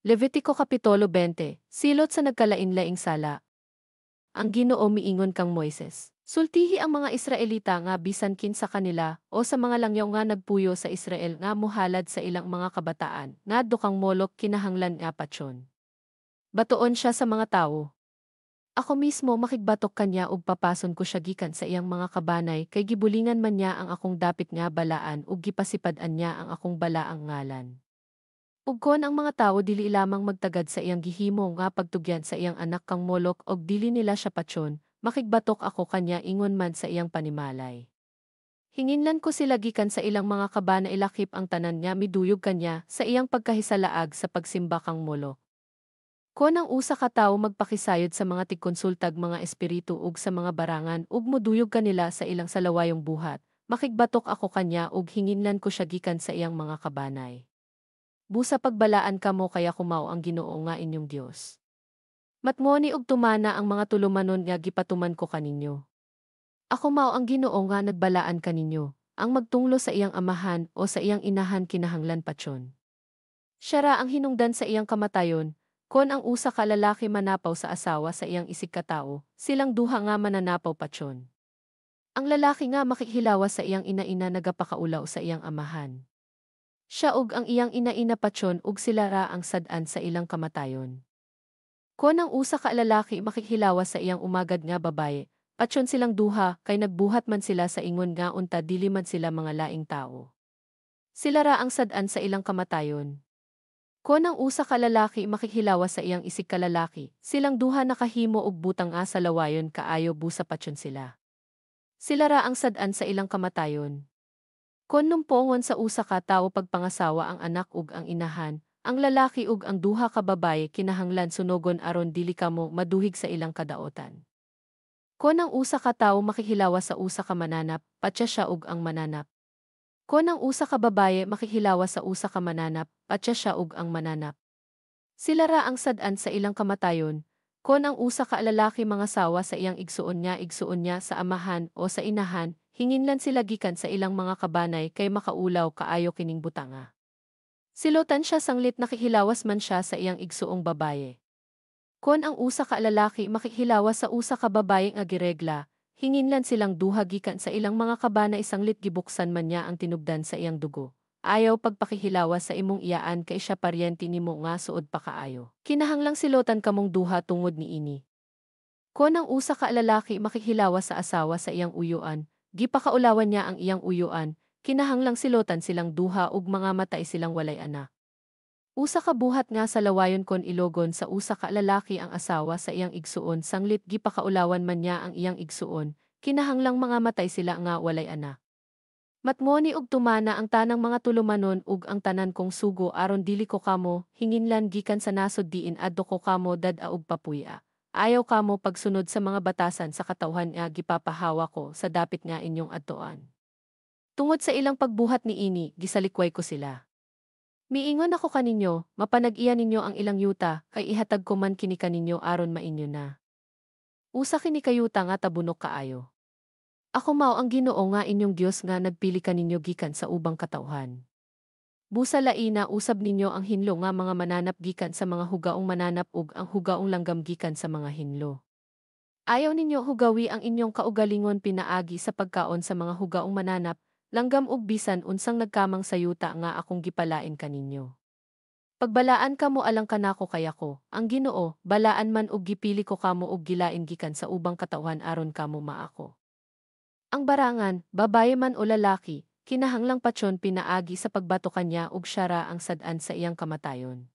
Levitiko Kapitulo 20, Silot sa nagkalain-laing sala. Ang Ginoo miingon kang Moises, "Sultihi ang mga Israelita nga bisan kinsa kanila o sa mga langyaw nga nagpuyo sa Israel nga mohalad sa ilang mga kabataan ngadto kang Molok kinahanglan nga patyon. Batoon siya sa mga tawo. Ako mismo makigbatok kanya ug papason ko siya gikan sa iyang mga kabanay kay gibulingan man niya ang akong dapit nga balaan ug gipasipad-an niya ang akong balaang ngalan. Ug kon ang mga tawo dili lamang magtagad sa iyang gihimo nga pagtugyan sa iyang anak kang Molok og dili nila siya patyon, makigbatok ako kanya ingon man sa iyang panimalay. Hinginlan ko sila gikan sa ilang mga kabana ilakip ang tanan nga miduyog kanya sa iyang pagkahisalaag sa pagsimba kang Molok. Kon ang usa ka tawo magpakisayod sa mga tigkonsultag mga espiritu ug sa mga barangan ug moduyog kanila sa ilang salawayong buhat, makigbatok ako kanya ug hinginlan ko siya gikan sa iyang mga kabanay. Busa pagbalaan kamo kay ako mao ang Ginoo nga inyong Dios. Matngoni ug tumana ang mga tulumanon nga gipatuman ko kaninyo. Ako mao ang Ginoo nga nagbalaan kaninyo. Ang magtunglo sa iyang amahan o sa iyang inahan kinahanglan patyon. Siya ra ang hinungdan sa iyang kamatayon. Kon ang usa ka lalaki manapaw sa asawa sa iyang isigkatawo, silang duha nga mananapaw patyon. Ang lalaki nga makighilawas sa iyang ina-ina nagapakaulaw sa iyang amahan. Siya ug ang iyang ina-ina patyon ug sila ra ang sad-an sa ilang kamatayon. Kon ang usa ka lalaki makighilawas sa iyang umagad nga babaye, patyon silang duha kay nagbuhat man sila sa ingon nga unta dili man sila mga laing tawo. Sila ra ang sad-an sa ilang kamatayon. Kon ang usa ka lalaki makighilawas sa iyang isigkalalaki, silang duha nakahimo og butang nga salawayon kaayo busa patyon sila. Sila ra ang sad-an sa ilang kamatayon. Kon numpongon sa usa ka tawo pagpangasawa ang anak ug ang inahan, ang lalaki ug ang duha ka babaye kinahanglan sunogon aron dili kamo maduhig sa ilang kadaotan. Kon ang usa ka tawo makighilawas sa usa ka mananap, patya siya ug ang mananap. Kon ang usa ka babaye makighilawas sa usa ka mananap, patya siya ug ang mananap. Sila ra ang sad-an sa ilang kamatayon. Kon ang usa ka lalaki mangasawa sa iyang igsuon niya sa amahan o sa inahan, hinginlan sila gikan sa ilang mga kabanay kay makaulaw kaayo kining butanga. Silotan siya sanglit nakighilawas man siya sa iyang igsuong babaye. Kon ang usa ka lalaki makighilawas sa usa ka babaye nga giregla, hinginlan silang duha gikan sa ilang mga kabanay sanglit gibuksan man niya ang tinubdan sa iyang dugo. Ayaw pagpakihilawas sa imong iyaan kay siya paryente nimo nga suod pa kaayo. Kinahanglang silotan kamong duha tungod niini. Kon ang usa ka lalaki makighilawas sa asawa sa iyang uyuan, gipakaulawan niya ang iyang uyuan, kinahanglang silotan silang duha ug mga matay silang walay anak. Usa ka buhat nga salawayon kon ilogon sa usa ka lalaki ang asawa sa iyang igsuon sanglit gipakaulawan man niya ang iyang igsuon, kinahanglang mga matay sila nga walay anak. Matngoni ug tumana ang tanang mga tulumanon ug ang tanan kong sugo aron dili ko kamo hinginlan gikan sa nasod diin adto ko kamo dad-a ug papuy-a. Ayaw kamo pagsunod sa mga batasan sa katawhan nga gipapahawa ko sa dapit nga inyong adtoan. Tungod sa ilang pagbuhat niini, gisalikway ko sila. Miingon ako kaninyo, mapanag-iya ninyo ang ilang yuta, kay ihatag ko man kini kaninyo aron mainyo na. Usa kini ka yuta nga tabunok kaayo. Ako mao ang Ginoo nga inyong Dios nga nagpili kaninyo gikan sa ubang katawhan. Busa laina usab ninyo ang hinlo nga mga mananap gikan sa mga hugaong mananap ug ang hugaong langgam gikan sa mga hinlo. Ayaw ninyo hugawi ang inyong kaugalingon pinaagi sa pagkaon sa mga hugaong mananap, langgam ug bisan unsang nagkamang sa yuta nga akong gipalain kaninyo. Pagbalaan kamo alang kanako kay ako, ang Ginoo, balaan man ug gipili ko kamo ug gilain gikan sa ubang katawhan aron kamo maako. Ang barangan, babaye man o lalaki, kinahanglang patyon pinaagi sa pagbato kanya ug siya ra ang sad-an sa iyang kamatayon.